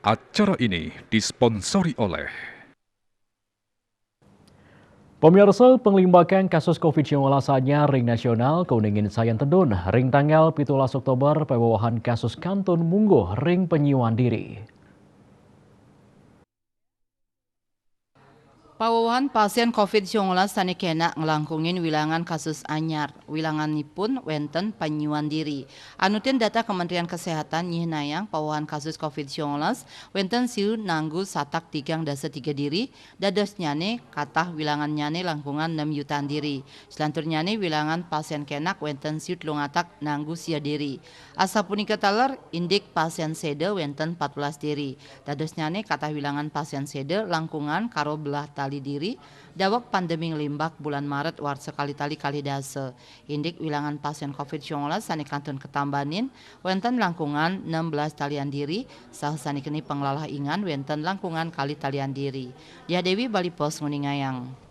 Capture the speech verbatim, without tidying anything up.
Acara ini disponsori oleh Pemirsa, panglimbakan kasus covid sembilan belas anyar ring nasional kuningin sayan tedun. Ring tanggal pitulas Oktober, pawewehan kasus kantun mungguh ring panyuan diri. Pawewehan pasien covid sembilan belas sane kena nglangkungin wilangan kasus anyar. Wilanganipun wenten panyuan diri. Anutin data Kementerian Kesehatan nyihnayang pawewehan kasus covid sembilan belas wenten siu nanggu satak tigang dasa tiga diri, dadosnyane katah wilangannyane langkungan nem yutan diri. Selanturnyane wilangan pasien kenak wenten siu telung atak nanggu sia diri. Asapunika taler, indik pasien seda wenten empat belas diri. Dadosnyane katah wilangan pasien seda langkungan karo belah tali diri, daweg pandemi nglimbak bulan Maret warsa kalih tali kalih dasa. Indik wilangan pasien covid sembilan belas sane kantun katambanin wenten langkungan enam belas talian diri, saha sane keni panglalahingan wenten langkungan kalih talian diri. Diah Dewi, Bali Post, nguningayang.